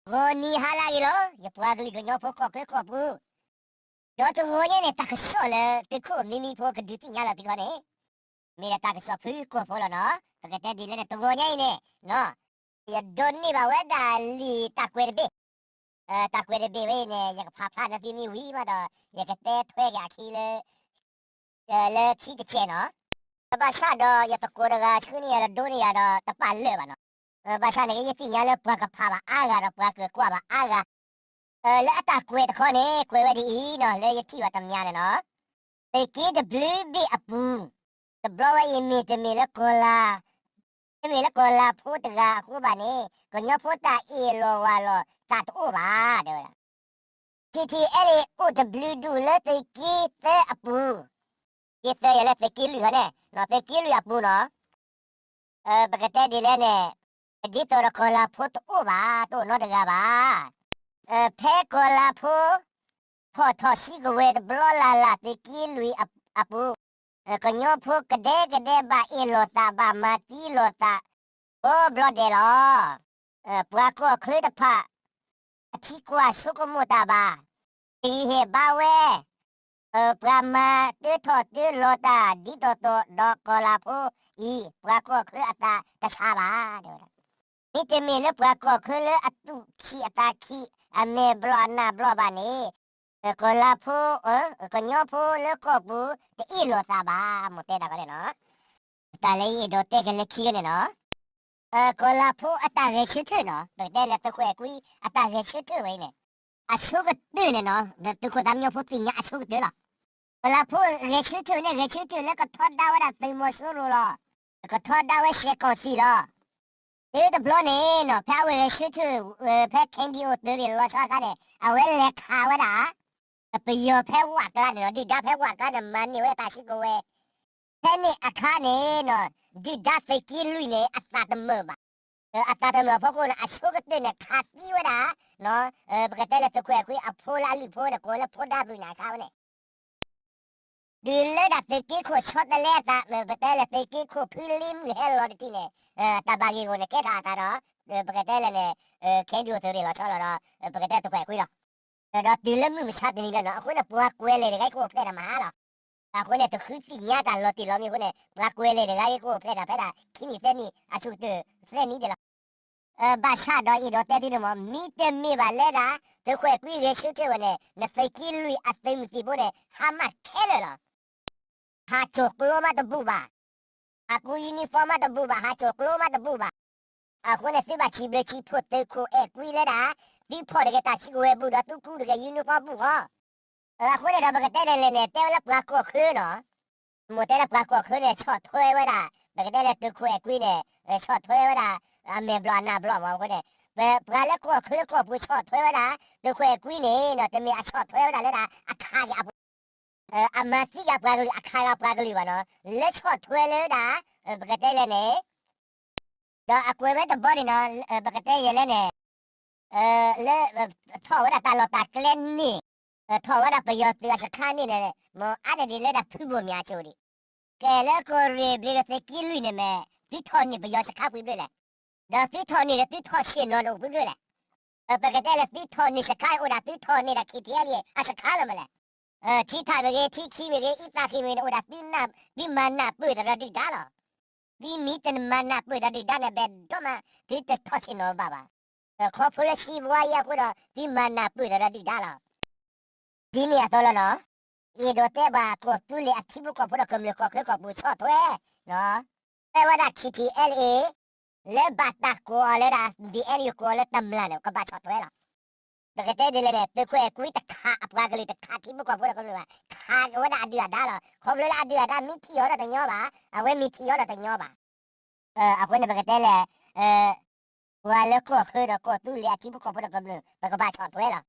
ဂီၤနံၤဟါလၢအဂ့ၤလီၤ ယပှၤကလုာ်ကညီဖိကီၢ်ချၢကီၢ်ပူၤ, ဒီးတဂီၤညါန့ၣ် တၢ်ကစီၣ်လၢသုးခိၣ်မံမံဖိကဒုးသ့ၣ်ညါလီၤသုဂီၢ်န့ၣ်, မ့ၢ်ဒၣ်တၢ်ကစီၣ်ဖုကီၢ်ဖိလီၤနီၤ. ပကတဲဒ်လဲၣ်န့ၣ် တဂီၤညါအံၤန့ၣ်, ယဒိးန့ၢ်ဘၣ်ဝဲဒၣ်လံာ်တၢ်ကွဲးတဘ့ၣ်, တၢ်ကွဲးတဘ့ၣ်ဝဲအံၤန့ၣ် ယကဖးဖျါန့ၢ်သုမ့ၢ်ဝံၤမးဒီး ယကတဲထွဲက့ၤအခံလၢ လၢခံတစဲးနီၤ. ဘၣ်ဆၣ်ဒီးယသကိးတဂၤဆှၢန့ၢ်ယၤဒီးဒိးန့ၢ်ယၤဒီးတပာ်လၢာ်ဘၣ်နီၤ. ဘၣ်ဆၣ်န့ၣ် ယသ့ၣ်ညါလၢပှၤကဖးဘၣ်အါဂၤဒီးပှၤကကွၢ်ဘၣ်အါဂၤ, လၢအတၢ်ကွဲးတခီန့ၣ် ကွဲးဝဲဒ်အံၤနီၤ လၢယထံၣ်ဘၣ်တမံၤန့ၣ်နီၤ, သုးက့တဘျုးဘ့ၣ်အပူၤ, တဘျီဝဲအံၤမ့ၢ်တမ့ၢ်လၢ တမ့ၢ်လၢကီၢ်လၤဖိတဂၤအဃိဘၣ်န့ၣ် ကညီဖိတၢ်အ့ၣ်လိာ်ဝါလိာ်သးတအိၣ်ဘၣ် တဲဝဲဒၣ် ထံထံအဲလ့ၣ် အိၣ်တဘျုးဒူၣ်လၢသုးက့သၢအပူၤ, က့သၢယဲလၢသုးက့လွံၢ်ဟီန့ၣ် သုးက့လွံၢ်အပူၤနီၤ. ပကတဲဒ်လဲၣ်န့ၣ် ဒ်သိးဒီးကီၢ်လၤဖိတအိၣ်ဘၣ် တအိၣ်နီတဂၤဘၣ်. ဖဲကီၢ်လၤဖိ ဖီၣ်ထီၣ်စုကဝဲၤတဘျီလၢ်လၢ် သုးက့လွံၢ်အပူၤ, ကညီဖိကဒဲကဒဲဘၣ်အ့ၣ်လိာ်သးဘၣ်မၤသံလိာ်သး ကိးဘျီဒဲးလီၤ. ပှၤကီၢ်ချၢတဖၣ် အထံကွၢ်ဆိကမိၣ်တၢ်ဘၣ်, တဂံၢ်ဟ့ၣ်ဘါဝဲ ပှၤမၤတၢထီၣ်တၢလီၤတၢ်ဒ်သိးသိးဒီးကီၢ်လၤဖိအံၤ ပှၤကီၢ်ချၢအသးတဆါဘၣ် တဲဝဲဒၣ်. မ့တမ့ၢ်လၢပှၤကီၢ်ချၢလၢအသူၣ်ခံးအသးခံး အမဲာ်ဘျီၣ်အနၢ်ဘျီၣ်ဘၣ်န့ၣ် ကီၢ်လၤဖိ ကညီဖိလၢကီၢ်ပူၤ တအ့ၣ်လိာ်သးဘၣ် မိၢ်တဲတၢ်ကီန့ၣ်နီၤ. တၢ်လၢယအဲၣ်ဒိးတဲကလဲၤခံကန့ၣ်နီၤ ကီၢ်လၤဖိအတၢ်ဂဲၤဆၢထၢၣ်နီၤ ပကတဲလၢသုးခိၣ်အဲၣ်ကွံအတၢ်ဂဲၤဆၢထၢၣ်ဝဲအံၤန့ၣ် အဆိကတၢၢ်န့ၣ်နီၤ သုးခိၣ်သးမံညီဖိသ့ၣ်ညါအဆိကတၢၢ်လီၤ. ကီၢ်လၤဖိဂဲၤဆၢထၢၣ်န့ၣ် ဂဲၤဆၢထၢၣ်လၢကထီဒါဝဲဒၣ်သုးမီၤစိရိၤလီၤ. ကထီဒါဝဲစဲးကီၢ်စံၣ်လီၤ. တုၤတဘျီန့ၣ်နီၤ ဖဲအဝဲဂဲၤဆၢထၢၣ် ဖဲ KNDO သုးရ့ၣ်လီၤဆီအခါန့ၣ် အဝဲလဲၤခးဝဲဒၣ် ပယီၤဖဲဝးကျါန့ၣ်နီၤ ဒုၣ်ဒါဖဲဝးကျါန့ၣ် မၤန့ၢ်ဝဲတၢ်စုကဝဲၤ ဖဲန့ၣ်အခါန့ၣ်နီၤ ဒုၣ်ဒါသုးက့လွံၢ်န့ၣ် အသးတမုာ်ဘၣ်. အသးတမုာ်အဖီခိၣ်န့ၣ် အဆိကတၢၢ်န့ၣ် ခးသံဝဲဒၣ် ပကတဲလၢသုးခိၣ်အဲၣ်ကွံအဖိလၢအလုၢ်ဖိန့ၣ် ကိးလၢဖိဒါဘုၣ်န့ၣ်အခါဝဲန့ၣ် တုၤလၢဒၣ်သုးက့ခိၣ်ဆီတလဲအသး ပကတဲလၢသုးက့ခိၣ်ဖုလ့မုၢ်ဟဲလီၤတထံၣ်န့ၣ် တၢ်ဘၣ်ဂ့ၢ်ဂီၢ်န့ၣ်ကဲထီၣ်အသးဒီး ပကတဲလၢန့ၣ် KNDO သုးရ့ၣ်လီၤဆီလီၤဒီး ပကတဲသုးခိၣ်အဲၣ်ကွံလီၤ. ဒီးတုၤလၢမုၢ်မဆါတနံၤဒီးနီၤ အဃိန့ၣ် ပှၤကွဲးလဲၢ်တဂၤအံၤကအိၣ်ဖျဲၣ်တၢ်မဟါလီၤ. အဃိန့ၣ် တဃုသ့ၣ်ညါတၢ်လီၤတံၢ်လီၤမံၤအဃိန့ၣ် ပှၤကွဲးလဲၢ်တဂၤအံၤကအိၣ်ဖျဲၣ်တၢ်ဖဲဒၣ်ခံနံၣ်သၢနံၣ်အဆူၣ်ကတၢၢ်သၢနံၣ်ဒဲးလီၤ. ဘၣ်ဆၣ်ဒီးအဲၣ်ဒိးတဲသုန့ၣ်မ့ၢ် မ့တမ့ၢ်ဘၣ်လၢဒၣ် သုးခိၣ်အဲၣ်ကွံဂဲၤဆၢထၢၣ်ဝဲန့ၣ် နသုးက့လွံၢ်အသုးမုၢ်သံၣ်ဘိန့ၣ် ဟါမၢ်ခဲလၢာ်လီၤ. ဟးစိာ်ကျိမးတဘူၣ်ဘၣ်. ဟးကူ uniform မးတဘူၣ်ဘၣ် ဟးစိာ်ကျိမးတဘူၣ်ဘၣ်. အဃိန့ၣ် သုဘၣ်စံးဘျုးစံးဖှိၣ်သုးခိၣ်အဲၣ်ကွံလၢဒၣ် သုဖီၣ်တဂ့ၤတၢ်စုကဝဲၤဘူၣ်ဒီးသုကူတဂ့ၤ uniform ဘူၣ်ဃီ အဃိန့ၣ်ဒီးပကတဲလဲၣ်န့ၣ် တဲဝဲလၢပှၤကီၢ်ချၢနီၤ မိၢ်တဲလၢပှၤကီၢ်ချၢန့ၣ် ဆီၣ်ထွဲဝဲဒၣ် ပကတဲလၢသုးခိၣ်အဲၣ်ကွံန့ၣ် ဆီၣ်ထွဲဝဲဒၣ် အမဲာ်ဘျီၣ်အနၢ်ဘျီၣ်မးအဃိန့ၣ် ပှၤလၢကီၢ်ချၢကီၢ်ပူၤဆီၣ်ထွဲဝဲဒၣ် သုးခိၣ်အဲၣ်ကွံန့ၣ် တမ့ၢ်အဆီၣ်ထွဲဝဲဒၣ်လၢဒၣ်အခးက့ၤအပှၤ အမၤသံက့ၤပှၤကလုာ်အခးက့ၤပှၤကလုာ်ဘၣ်နီၤ လၢဆီၣ်ထွဲလၢဒၣ် ပကတဲလဲၣ်န့ၣ် ဒီးအကွဲးဝဲတဘီန့ၣ်နီၤ ပကတဲယဲလဲၣ်န့ၣ် လၢ ထီၣ်ဝဲဒၣ်တၢ်လီၢ်တၢ်ကျဲန့ၣ် ထီၣ်ဝဲဒၣ်ပယီၤသုးအစခါန့ၣ်န့ၣ် မ့ၢ်အါန့ၢ်ဒံးလၢဒၣ်ဖုဘိၣ်မၠးအစိၤဒံး ကဲလၢကီၢ်ရ့ၣ်ဘျ့ဒီးသုးက့လွံၢ်န့ၣ်မ့ၢ် သုထီၣ်န့ၢ်ပယီၤစခါပှဲၤဘျဲၣ်လဲၣ် ဒီးသုထီၣ်န့ၢ်ဒီးသုထီၣ်ဆ့ၣ်နီၤန့ၣ်အိၣ်ပှဲၤဘျဲၣ်လဲၣ် ပကတဲလၢသုထီၣ်န့ၢ်စခါအိၣ်ဒၣ်သုထီၣ်န့ၢ်ဒၣ် KTLA အစခါလီၤမးလဲၣ် ထံထးမ့ၢ်ဂ့ၤ ထံခံမ့ၢ်ဂ့ၤ အံသးဃ့မ့ၢ်ဂ့ၤန့ၣ် အိၣ်ဒၣ်သု သုမၤနၢ်ပၢၢ်တၢ်ဒီးဒုၣ်ဒါလီၤ. သုမ့ၢ်တမၤနၢ်ပၢၢ်တၢ်ဒုၣ်ဒါန့ၣ် ဘယ်တော့မှ သုတထီၣ်ဆ့ၣ်နီၤဘၣ်ဘၣ်. ခီဖျိလၢစံးဘှါယဲအဃိဒီး သုမၤနၢ်ပၢၢ်တၢ်ဒီးဒုၣ်ဒါလီၤ. ဒ်န့ၣ်အသိးလီၤနီၤ. အဲၣ်ဒိးတဲဘၣ်ကီၢ်သူလ့ၤအထံဖိကီၢ်ဖိဒီးကမျၢၢ်ကီၢ်ချၢကီၢ်ပူၤဆီၣ်ထွဲ တဲဝဲဒၣ် KTLA လၢဘၣ်တၢ်ကိးအီၤလၢဒၣ် ဒ်အဲၣ်ယူၣ် ကိးအီၤလၢတမျၢ်န့ၣ် ကဘၣ်ဆီၣ်ထွဲလီၤ. ပကတဲဒ်လဲၣ်န့ၣ် သုးခိၣ်အဲၣ်ကွံတခးအပှၤကလုာ်တခးထံဖိကီၢ်ဖိဒီးကမျၢၢ်ဘၣ် ခးက့ၤဝဲဒၣ်အဒုၣ်အဒါလီၤ. ခီဖျိလၢအဒုၣ်အဒါမ့ၢ်ထံၣ်အီၤဒီးတညီဘၣ်, အဝဲမ့ၢ်ထံၣ်အီၤဒီးတညီဘၣ်. အဃိန့ၣ် ပကတဲလဲၣ် ပှၤလၢကီၢ်ချၢဒီးကီၢ်သူလ့ၤအထံဖိကီၢ်ဖိဒီးကမျၢၢ် ပကဘၣ်ဆီၣ်ထွဲလီၤ.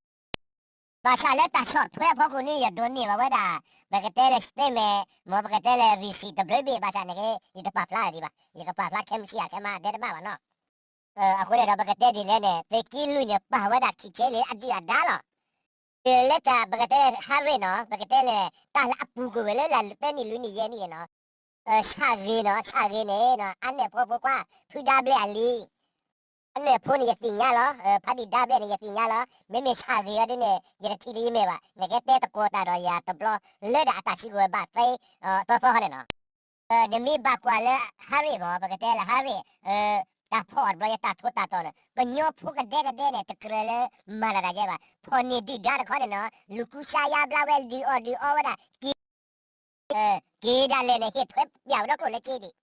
ဘၣ်ဆၣ်လၢတၢ်ဆီၣ်ထွဲအဖီခိၣ်န့ၣ် ယဒိးန့ၢ်ဘၣ်ဝဲဒၣ် ပကတဲလၢ statement မ်ပကတဲလၢ receipt တဘျုးဘ့ၣ် ဘၣ်ဆၣ်န့ၣ်က့ ယတပာ်ဖျါဒံးဘၣ်, ယကပာ်ဖျါခဲမုၢ်ဆ့ၣ်အါခဲမးဒဲးတဘၣ်ဘၣ်နီၤ. အဃိန့ၣ်ဒီး ပကတဲဒ်လဲၣ်န့ၣ် သုးက့လွံၢ်န့ၣ် ပာ်ဝဲဒၣ် KTLA အဒုၣ်အဒါလီၤ. တုၤလၢတၢ်ပကတဲဟးရ့ၣ်နီၤ ပကတဲလၢ တၢ်လၢအပူၤကွံာ်ဝဲလၢလၢသၢနံၣ်လွံၢ်နံၣ်ယဲၢ်နံၣ်န့ၣ်နီၤ ဆၣ်ဂ့ၤနီၤ ဆၣ်ဂ့ၤန့ၣ် အါန့ၢ်ဖိဖိခွါ ဖုဒါဘျဲၣ်အလံၤ အန့ၣ်အဖိန့ၣ် ယသ့ၣ်ညါလီၤ, ဖးဒံၣ်ဒါဘဲန့ၣ် ယသ့ၣ်ညါလီၤ, မ့မ့ၢ်ဆၣ်ဂ့ၤအီၤဒ်န့ၣ် ယတထံၣ်လၢယမဲာ်ဘၣ်, နကဲတဲသကိးတၢ်ဒီးယၤတဘျီ လၢဒၣ်အတၢ်စုကဝဲၤဘၣ်သ့ သီသီန့ၣ်နီၤ. နမ့ၢ်ဘၣ်ကွၢ်လၢဟါရ့ၣ်မး ပကတဲလၢဟါရ့ၣ်, တၢ်ဖီၣ်အီၤတဘျီ ယတၢ်ထိတၢ်တီၤန့ၣ် ကညီဖိကဒဲကဒဲန့ၣ် တကြၢးလၢမၤတၢ်ဒ်ယဲဘၣ်, ဖီၣ်န့ၢ်ဒုၣ်ဒါတခီန့ၣ်နီၤ လူၤကူစါယါဘျါဝဲ ဒုးအီၣ်ဒုးအီဝဲဒၣ်က့ၤ က့ၤဒၣ်လဲာ်န့ၣ် ဟ့ၣ်ထွဲပျၢ်ဝဲဒီးကျိၣ်လၢက့ဒံး.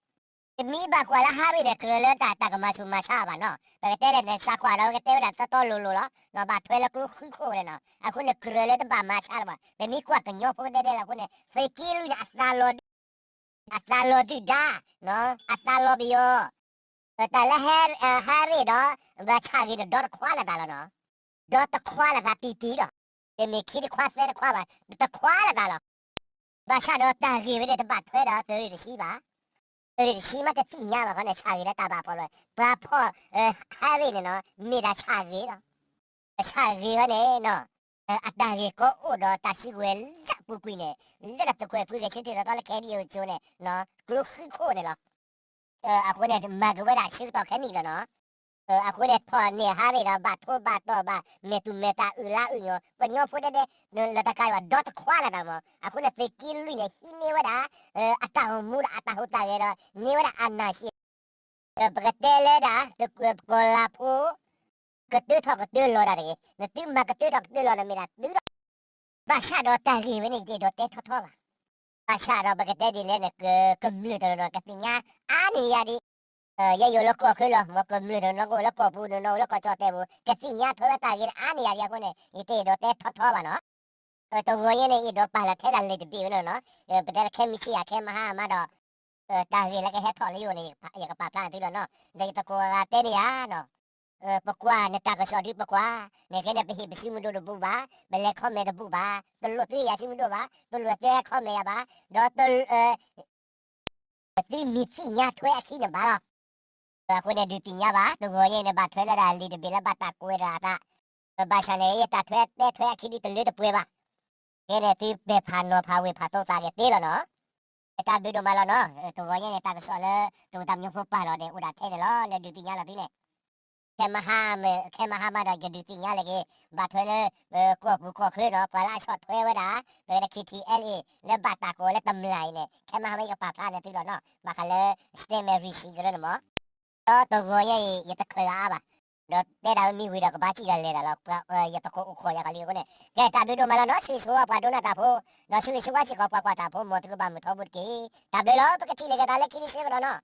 တမ့ၢ်ဘၣ်ကွၢ်လၢဟါရ့ၣ်န့ၣ် ကြၢးလၢတၢ်ကမၤဆူၣ်မၤဆါဘၣ်နီၤ, ပကတဲဒ်န့ၣ် စးကွၢ်ဒီး ပကတဲဝဲဒၣ်တီတီလိၤလိၤလီၤ, ဘၣ်ထွဲလၢကျိဃုခိၣ်န့ၣ်နီၤ, အဃိန့ၣ် ကြၢးလၢတဘၣ်မၤဆါလၢၤဘၣ်, ပမ့ၢ်ကွၢ်ကညီဖိကဒဲကဒဲလီၤအဃိန့ၣ် သုးက့လွံၢ်န့ၣ် အသးလီၤဒုၣ်ဒါ, အသးလီၤပယီၤ, တၢ်လၢဟါရ့ၣ်ဒီး ဘၣ်ဆၣ်ဂ့ၤန့ၣ် ဒီတခွါလၢၤသးလီၤနီၤ, ဒီတခွါလၢၤသးတံၢ်တံၢ်လီၤ, တမ့ၢ်ခံတခွါသၢတခွါဘၣ်, တခွါလၢၤသးလီၤ. ဘၣ်ဆၣ်ဒီးတၢ်ဂ့ၢ်ဝဲန့ၣ် တဘၣ်ထွဲဒီးသုးရ့ၣ်တဆံဘၣ်, သုးရ့ၣ်တဆံမးတသ့ၣ်ညါဘၣ်ခီန့ၣ် ဆၣ်ဂ့ၤလၢတၢ်ဘၣ်ဖီၣ်လီၤ, ပှၤဖီၣ်ဟါရ့ၣ်န့ၣ်နီၤ မ့ၢ်ဒၣ်ဆၣ်ဂ့ၤလီၤ. ဆၣ်ဂ့ၤဝဲန့ၣ်နီၤ အတၢ်ဂ့ၢ်ကီအိၣ်ဒီးတၢ်စုကဝဲၤလၢအပူၤကွံာ်န့ၣ် လၢတၢ်သုးကွဲးဖုဂဲၤဆၢထၢၣ်သီသီလၢ ခဲဒံးအိၣ်ကၠိန့ၣ် ကျိဃုခိၣ်န့ၣ်လီၤ. အဃိန့ၣ် မၤက့ၤဝဲဒၣ်ဆၢကတီၢ်ခဲနံၣ်လီၤနီၤ. အဃိန့ၣ် ဖီၣ်န့ၢ်ဟါရ့ၣ်ဒီး ဘၣ်ထိဘၣ်တီၢ်ဘၣ် မဲာ်သူၣ်မဲာ်သးအုၣ်လါအုၣ်ညီ ကညီဖိဒဲဒဲ လၢတၢ်ကါဘၣ် ဒီတခွါလၢၤသးမး. အဃိန့ၣ် သုးက့လွံၢ်န့ၣ် ဟံးန့ၢ်ဝဲဒၣ် အတၢ်အိၣ်မူဒီးအတၢ်ဟူးတၢ်ဂဲၤဒီး န့ၢ်ဝဲဒၣ်အာဏာရှင် ပကတဲလၢဒၣ် ကီၤလၤဖိ ကတၢထီၣ်ကတၢလီၤဒၣ်တဂ့ၤ, နသုမၤကတၢထီၣ်ကတၢလီၤန့ၣ်မ့ၢ်ဒၣ်သုဒီး ဘၣ်ဆၣ်ဒီးတၢ်ဂ့ၢ်ဝဲန့ၣ် ယတအဲၣ်ဒိးတဲထီထီဘၣ်. ဘၣ်ဆၣ်ဒီးပကတဲဒ်လဲၣ်န့ၣ် ကမျၢၢ်တနီၤနီၤ ကသ့ၣ်ညါအါန့ၢ်ယၤဒံး, ယဲယအိၣ်လၢကီၢ်ချၢလီၤ, မ်ကမျၢၢ်တနီၤနီၤကအိၣ်လၢကီၢ်ပူၤ တနီၤနီၤအိၣ်လၢကီၢ်ကၠီၣ်တဲာ်ပူၤ ကသ့ၣ်ညါထွဲဝဲတၢ်ဂ့ၢ်န့ၣ်အါန့ၢ်ယၤဒံးအဃိန့ၣ် ယတအဲၣ်ဒိးတဲထီထီဘၣ်နီၤ. တဂီၤညါန့ၣ် အဲၣ်ဒိးပာ်လီၤထဲဒၣ်လံာ်တဘ့ၣ်ဝဲန့ၣ်နီၤ, ပတဲလၢခဲမုၢ်ဆ့ၣ်ယၤ ခဲမဟါမးဒီး တၢ်ဂ့ၢ်လၢကဟဲထီၣ်လၢယအိၣ်န့ၣ် ယကပာ်ဖျါန့ၢ်သုလီၤနီၤ. ဒီးယသကိးအဂၤတဲန့ၢ်ယၤနီၤ, ပကွၢ်နတၢ်ကစီၣ်ဒုးပကွၢ်, နကဲန့ၣ် ပဟ့ၣ်ပစုမုၢ်ဒိၣ်တဘူးဘၣ်, ပလဲၤ comment တဘူးဘၣ်, တလိၣ်သ့ယၤစုမုၢ်ဒိၣ်ဘၣ်, တလိၣ်တဲ comment ယၤဘၣ်, ဒီး သုမ့ၢ်သ့ၣ်ညါထွဲအခံန့ၣ်ဘၣ်လီၤ. အဃိန့ၣ် ဒုးသ့ၣ်ညါဘၣ် တဂီၤညါအံၤန့ၣ် ဘၣ်ထွဲလၢဒၣ်လံာ်တဘ့ၣ်လၢဘၣ်တၢ်ကွဲးတၢ်အသး, ဘၣ်ဆၣ်န့ၣ် ယတၢ်ထွဲတဲထွဲအခံဒုးတလၢတပှဲၤဘၣ်. ကဲန့ၣ် သုပဲာ်ဖးနီၤဖးဝ့ၢ်ဖးသိသးက့ၤသ့လီၤနီၤ. တၢ်ဘျုးဒိၣ်မးလီၤနီၤ, တဂီၤညါန့ၣ် တၢ်ကစီၣ်လၢ တၢ်အိၣ်သးမညီဖိပာ်လီၤန့ၣ် အိၣ်ဒၣ်ထဲန့ၣ်လီၤ လၢဒုးသ့ၣ်ညါလီၤသုန့ၣ် ခဲမဟါမး, ခဲမဟါမးဒီး ယကဒုးသ့ၣ်ညါလၢက့ၤ ဘၣ်ထွဲလၢ ကီၢ်ပူၤကီၢ်ချၢနီၤ ပှၤလၢအဆီၣ်ထွဲဝဲဒၣ် ပဝဲဒၣ် KTLA လၢဘၣ်တၢ်ကိးလၢတမျၢ်အံၤန့ၣ် ခဲမဟါမး ယကပာ်ဖျါန့ၢ်သုလီၤနီၤ ဘၣ်ဃးလၢ စတဲမဲာ်ရံၣ်ဆံးကရၢန့ၣ်မး. ဒီးတဂီၤညါအံၤ ယတချုးအါအါဘၣ်, ဒီးတဲဒၣ်ဝဲမ့ၢ်ဝံၤဒီးကဘၣ်စံၣ်ဒီးလဲၤဒၣ်လီၤ, ယသကိးအိၣ်ခိးယၤကလံၤအဃိန့ၣ် ကဲ တၢ်ဘျုးဒိၣ်မးလီၤနီၤ ဆၢဂ့ၤဆၢဝါပှၤဒိကနၣ်တၢ်ဖိ, ဒီးဆၢဂ့ၤဆၢဝါစ့ၢ်ကီးပှၤကွၢ်တၢ်ဖိ မ်သုကဘၣ်မုာ်ထီဘိတက့ၢ်. တၢ်ဘျုးလီၤ ပကထံၣ်လိာ်က့ၤသးလၢခံတဆၢကတီၢ်နီၤ.